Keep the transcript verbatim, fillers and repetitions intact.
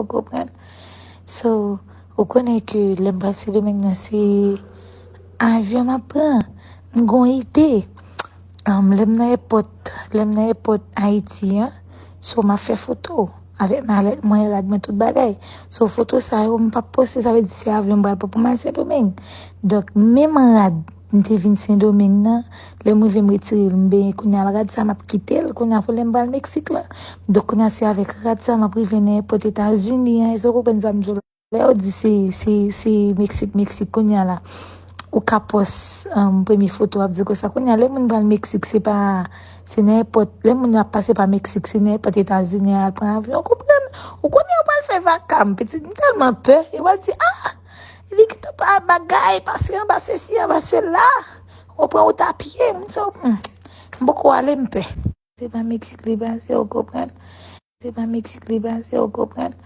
Ou konprann? So, ou konnen ke lè m pral Sendomeng nan, se avyon m ap pran. M gon ide. Um, lè m nan èpòt, lè m nan èpòt Ayiti an, so m ap fè foto avèk malèt mwen, rad mwen, tout bagay. So, foto sa yo, m p ap poste, sa vle di se avyon m pral pran pou m al Sendomeng. Donk, menm rad m te vin Sendomeng nan, lè m rive m retire l, m benyen, kounye a rad sa m ap kite l, kounye a pou lè m pral Meksik la. Donk, kounye a se avèk rad sa m ap rive nan èpòt Etazini an, èske w konprann sa m di w la? Lè yo di se, se, se Meksik, Meksik, kounye a la, ou ka pòs, um, premye foto, w ap di konsa. Kounye a, lè moun pral Meksik, se pa, se nan èpòt, lè moun ap pase pa Meksik, se nan èpòt Etazini, al pran avyon, ou konprann? Ou konnen yo pral fè vaka m, pitit, m tèlman pè, yo pral di, ah, li gentan pa bagay, pase anba sesi, anba sela, ou pran wout a pye, m di, hmm, m poko ale, m pè. Se pa Meksik li pase, ou konprann? Se pa Meksik li pase, ou konprann?